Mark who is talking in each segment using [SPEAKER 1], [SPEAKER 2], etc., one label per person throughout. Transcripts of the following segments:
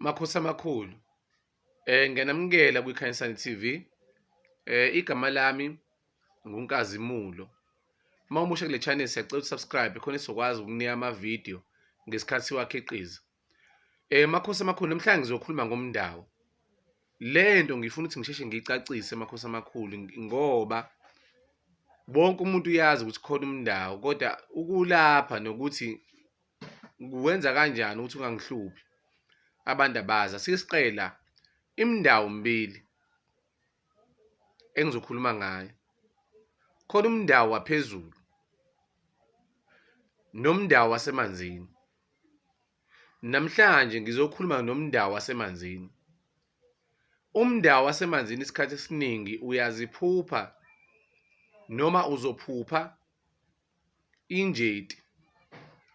[SPEAKER 1] Makhosi amakhulu, ngiyanamukela kwiKhanyisani TV. Igama lami nguNkazimulo. Uma umusha kule channel siyacela usubscribe khona sizokwazi ukukunika ama-video ngesikhathi siwakhiqiza. Makhosi amakhulu, namhlanje ngizokhuluma ngomndawo. Le nto ngifuna ukuthi ngisheshe ngiyicacise makhosi amakhulu ngoba wonke umuntu uyazi ukuthi khona umndawo kodwa ukulapha nokuthi Kuwenza kanjani ukuthi ungangihluphi? Abantu abazi. Asike siqele la. Imindawo mibili engizokhuluma ngayo. Khona umndawo waphezulu nomndawo wasemanzini. Namhlanje ngizokhuluma nomndawo wasemanzini. Umndawo wasemanzini isikhathi esiningi uyaziphupha noma uzophupha Injeti,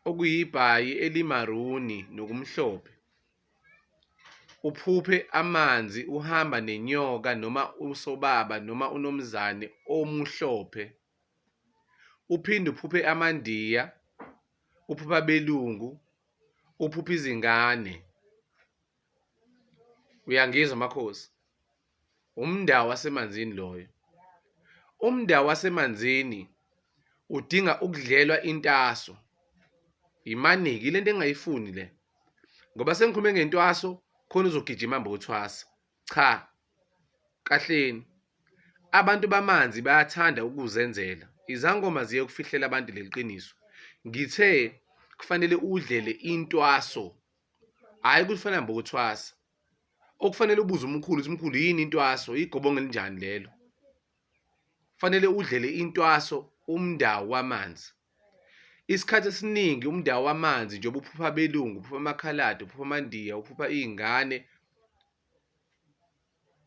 [SPEAKER 1] okuyibhayi elimaruni nokumhlophe, uphuphe amanzi uhamba nenyoka noma usobaba noma unomzane omuhlophe. Uphinde uphuphe amandiya, uphuphe abelungu, uphuphe izingane. Uyangizwa makhosi? Umndawo wasemanzini loyo. Umndawo wasemanzini udinga ukudlelwa intaso. Imaniki lento engingayifuni le. Ngoba sengikhulume ngentwaso khona uzogijima hambe uthwasa. Cha. Kahleni. Abantu bamanzi bayathanda ukuzenzela. Izangoma ziye kufihlela abantu leli qiniso. Ngithe kufanele udlele intwaso. Hhayi ukuthi kufanele hambe uthwasa. Okufanele ubuze umkhulu ukuthi mkhulu yini intwaso, igobongo elinjani lelo? Fanele udlele intwaso umndawo wamanzi. Isikhathi esiningi umndawo wamanzi njengoba uphupha abelungu, uphupha amakhaladi, uphupha amandiya, uphupha iy'ngane,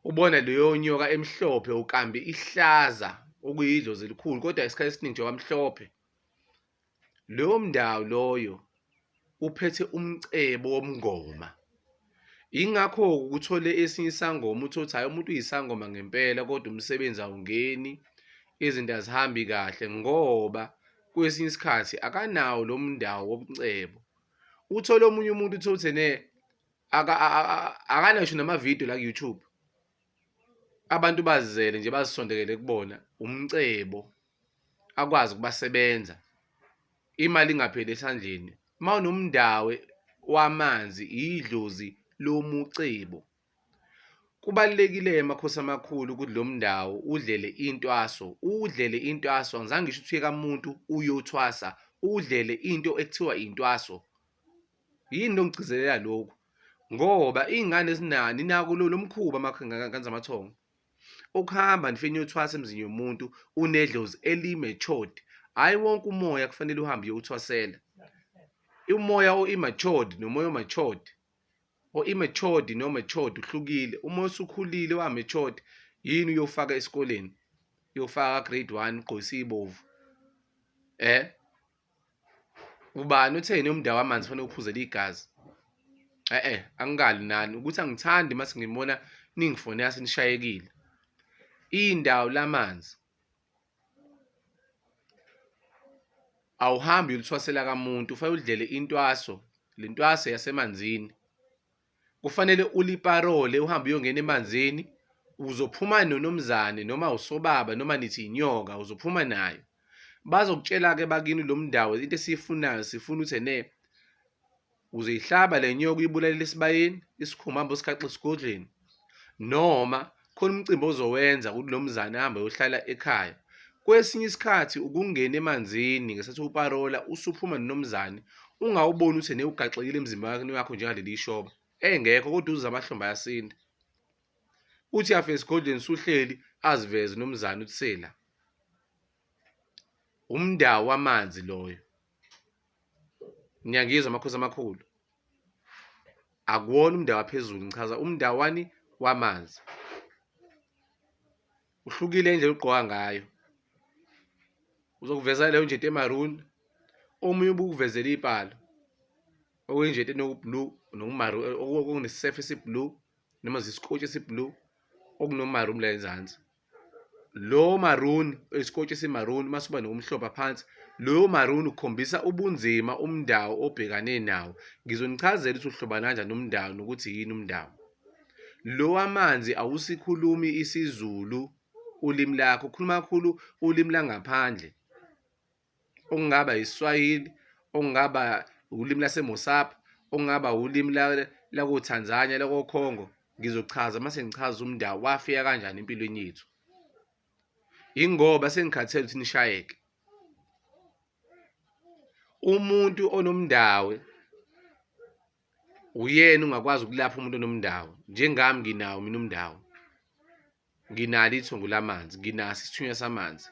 [SPEAKER 1] ubona leyo nyoka emhlophe ukambi ihlaza okuyidlozi elikhulu kodwa isikhathi esiningi njengoba mhlophe. Loyo mndawo loyo uphethe umcebo womngoma. Yingakho-ke uthole esinye isangoma uthole ukuthi hhayi umuntu uyisangoma ngempela kodwa umsebenzi awungeni, izinto azihambi kahle ngoba kwesinye isikhathi akanawo lo mndawo womcebo. Uthole omunye umuntu uthole ukuthi ene akanawo ngisho namavidiyo la ku-YouTube. Abantu bazizele nje bazisondelele kubona umcebo. Akwazi ukubasebenza imali ingapheli esandleni. Uma unomndawe wamanzi idlozi lomucebo. Kubalulekile-ke makhosi amakhulu ukuthi lo mndawo udlele intwaso, uwudlele intwaso angizange ngisho ukuthi uye kamuntu uyothwasa, uwudlele into ekuthiwa intwaso. Yini lo ngigcizelela lokhu? Ngoba iy'ngane ezinani nako lo mkhuba ngane zamathongo. Ukuhamba nifike niyothwasa emzini yomuntu unedlozi eli-matured. Hhayi wonke umoya kufanele uhambe uyowuthwasela. Umoya o-immatured nomoya o-matured, o-immatured no-matured uhlukile. Umoya osukhulile wa-matured yini uyowufaka esikoleni, uyowufaka ka-grade one ugqokise iy'bovu eh. Ubani othe yena umndawo wamanzi fanele uphuzele igazi? E-e, angikali nani ukuthi angithandi mase ngibona ningifonela senishayekile. Indawo lamanzi awuhambi uyolithwasela kamuntu, ufanele udlele intwaso, le ntwaso yasemanzini. Kufanele uliparole uhambe uyongena emanzini uzophuma nonomzane noma usobaba noma nithi inyoka uzophuma nayo. Bazokutshela-ke bakini lo mndawo into esiyifunayo sifuna ukuthi ene uzoyihlaba le nyoka uyibulalele esibayeni isikhumba hambe usikhaxe esigodlweni noma khona umcimbi ozowenza ukuthi lo mzane ahambe ayohlala ekhaya. Kwesinye isikhathi ukungena emanzini ngesikhathi uparola usuphuma nomzane ungawuboni ukuthi ene ugaxekile emzimbeni wakho njengaleli shoba engekho kodwa uze amahlombe ayasinda. Uthi afe esigodlweni suhleli aziveze nomzane uthi sela. Umndawo wamanzi loyo. Niyangizwa amakhosi amakhulu? Akuwona umndawo waphezulu ngichaza umndawo wani wamanzi. Uhlukile indlela ogqoka ngayo. Uzokuveza leyo nje into emaroon, omunye ubukuvezela ipalo. Okuyinje into enoku-blue nokumaroon okunesisefo esi-blue noma zisikotshi esi-blue okunomaroon la enzansi. Lo maroon, isikotshi esimaroon mase uba nokumhlophe phansi, loyo maroon ukhombisa ubunzima umndawo obhekane nawo. Ngizonichazela ukuthi uhlobana kanjani umndawo nokuthi yini umndawo. Lo wamanzi awusikhulumi isiZulu ulimi lakho, ukhuluma kakhulu ulimi langaphandle. Okungaba isiSwahili, okungaba ulimi laseMosapha, okungaba ulimi lakoTanzania, lakoCongo. Ngizochaza mase ngichaza umndawo wafika kanjani empilweni yethu. Yingoba sengikhathele ukuthi nishayeke. Umuntu onomndawe uyena ungakwazi ukulapha umuntu onomndawo. Njengami nginawo mina umndawo. Nginalo ithongo lamanzi, nginaso isithunywa samanzi.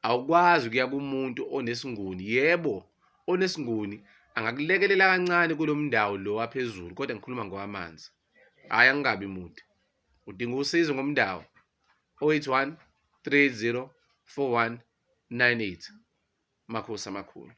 [SPEAKER 1] Awukwazi ukuya kumuntu onesinguni. Yebo, onesinguni angakulekelela kancane kulo mndawo lo waphezulu, kodwa ngikhuluma ngowamanzi. Hhayi, angikabi mude. Udinga usizo ngomndawo 081 380 4198. Makhosi amakhulu.